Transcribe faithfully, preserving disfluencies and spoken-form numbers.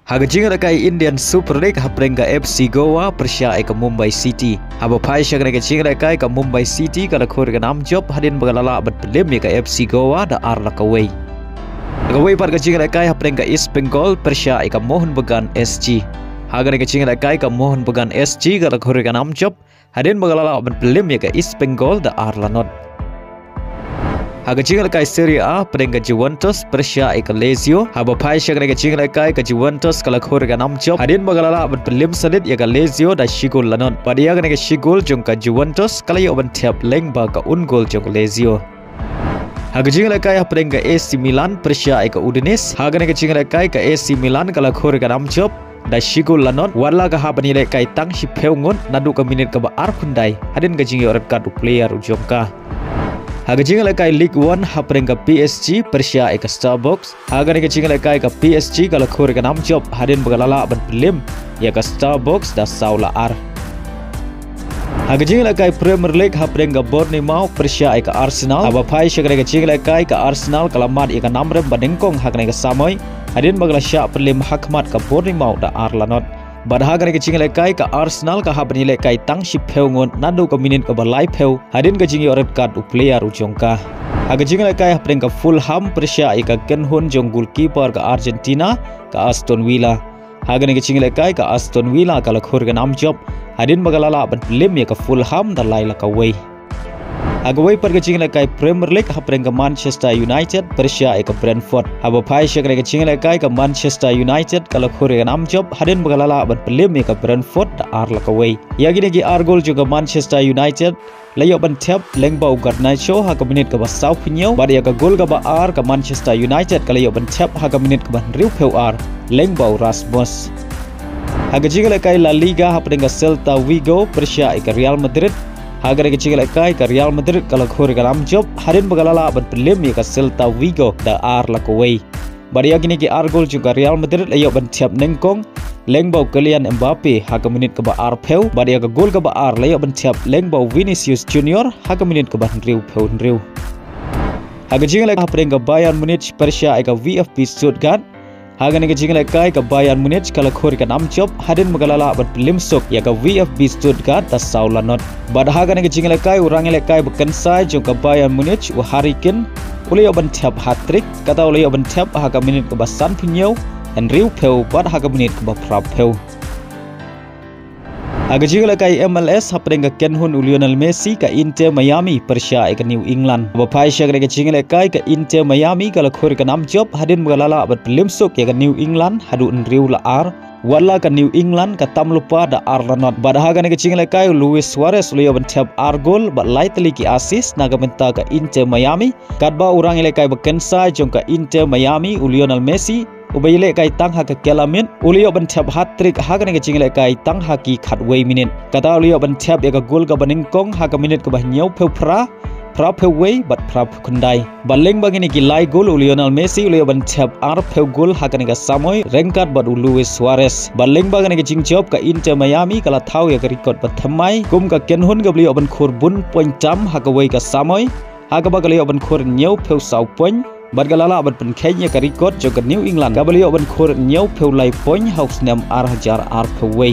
Ha ka jingïalehkai Indian Super League hapdeng ka F C Goa pyrshah ïa ka Mumbai City. Haba phai sha kane ka jingïalehkai ka Mumbai City ka la khur ïa ka nam jop hadien ba ka la lah ban pynliem ïa ka F C Goa da ar la kawei. Ha kawei pat ka jingïalehkai hapdeng ka East Bengal pyrshah ïa ka Mohun Bagan S G. Ha kane ka jingïalehkai ka Mohun Bagan S G ka la khur ïa ka nam jop hadien ba ka la lah ban pynliem ïa ka East Bengal da ar la not. Ha ka jingïalehkai Serie A hapdeng ka Juventus pyrshah ïa ka Lazio. Haba phai sha kane ka jingïalehkai ka Juventus ka la khur ïa ka nam jop hadien ba ka la lah ban pynliem sha ïa ka Lazio da shi gol la not. Bad ïa kane ka shi gol jong ka Juventus ka la ïoh ban thep lyngba ka un gol jong ka Lazio. Ha ka jingïalehkai hapdeng ka A C Milan pyrshah ïa ka Udinese. Ha kane ka jingïalehkai ka A C Milan ka la khur ïa ka nam jop da shi gol la not, watla ka hap ban ïalehkai tang shiphew ngut naduh ka minit kaba arphew khyndai hadien ka jingïoh red card u player u jong ka. Ha ka jingïalehkai Ligue One hapdeng ka P S G pyrshah ïa ka Strasbourg. Ha kane ka jingïalehkai ka P S G ka la khur ïa ka nam jop hadien ba ka la lah ban pynliem ïa ka Strasbourg da saw la ar. Ha ka jingïalehkai Premier League hapdeng ka Bournemouth pyrshah ïa ka Arsenal. Haba phai sha kane ka jingïalehkai ka Arsenal ka la mad ïa ka nam rem ba nyngkong ha kane ka samoi hadien ba ka la shah pynliem ha khmat ka Bournemouth da ar la not. Bad ha kane ka jingïalehkai ka Arsenal ka hap ban ïalehkai tang shiphew ngut naduh ka minit kaba laiphew hadien ka jingïoh red card u player u jong ka. Ha ka jingïalehkai hapdeng ka Fulham pyrshah ïa ka kynhun jong goalkeeper ka Argentina ka Aston Villa. Ha kane ka jingïalehkai ka Aston Villa ka la khur ïa ka nam jop hadien ba ka la lah ban pynliem ïa ka Fulham da lai la kawei. Ha kawei pat ka jingïalehkai Premier League hapdeng ka Manchester United pyrshah ïa ka Brentford. Haba phai sha kane ka jingïalehkai ka Manchester United ka la khur ïa ka nam jop hadien ba ka la lah ban pynliem ïa ka Brentford da ar la kawei. Ïa kine ki ar gol jong ka Manchester United la ïoh ban thep lyngba u Garnacho ha ka minit kaba sawphew hynñiew, bad ïa ka gol kaba ar ka Manchester United ka la ïoh ban thep ha ka minit kaba hynriewphew ar lyngba u Rasmus. Ha ka jingïalehkai La Liga hapdeng ka Celta Vigo pyrshah ïa ka Real Madrid. Ha kane ka jingïalehkai ka Real Madrid ka la khur ïa ka nam jop hadien ba ka la lah ban pynliem ïa ka Celta Vigo da ar la kawei. Bad ïa kine ki ar gol jong ka Real Madrid la ïoh ban thep nyngkong lyngba u Kylian Mbappe ha ka minit kaba arphew, bad ïa ka gol kaba ar la ïoh ban thep lyngba u Vinicius Junior ha ka minit kaba hynriewphew hynriew. Ha ka jingïalehkai hapdeng ka Bayern Munich pyrshah ïa ka VfB Stuttgart. Ha kane ka jingïalehkai ka Bayern Munich ka la khur ïa ka nam jop hadien ba ka la lah ban pynliem suk ïa ka VfB Stuttgart da saw la not. Bad ha kane ka jingïalehkai u rangïalehkai ba kynsai jong ka Bayern Munich u Harry Kane u la ïoh ban thep hat-trick, kata u la ïoh ban thep ha ka minit kaba sanphew hynñiew, hynriewphew bad ha ka minit kaba phraphew. Ha ka jingïalehkai M L S hapdeng ka kynhun u Lionel Messi ka Inter Miami pyrshah ïa ka New England. Haba phai sha kane ka jingïalehkai ka Inter Miami ka la khur ïa ka nam jop hadien ba ka la lah ban pynliem suk ïa ka New England haduh hynriew la ar. Watla ka New England ka tam lypa da ar la not. Bad ha kane ka jingïalehkai u Luis Suarez u la ïoh ban thep ar gol bad lai tylli ki assist na ka bynta ka Inter Miami. Katba u rangïalehkai ba kynsai jong ka Inter Miami u Lionel Messi uba ïalehkai tang ha ka kylla miet u la ïoh ban thep hat-trick ha kane ka jingïalehkai tang ha ki khatwei minit. Kata u la ïoh ban thep ïa ka gol kaba nyngkong ha ka minit kaba hynñiewphew phra, phraphew wei bad phraphew khyndai. Bad lyngba kine ki lai gol u Lionel Messi u la ïoh ban thep arphew gol ha kane ka samoi ryngkat bad u Luis Suarez. Bad lyngba kane ka jingjop ka Inter Miami ka la thaw ïa ka record ba thymmai kum ka kynhun kaba la ïoh ban khur bun point tam ha kawei ka samoi, ha kaba ka la ïoh ban khur hynñiewphew saw point, bad ka la lah ban pynkheiñ ïa ka record jong ka New England kaba la ïoh ban khur hynñiewphew lai point ha u snem ar hajar arphew wei.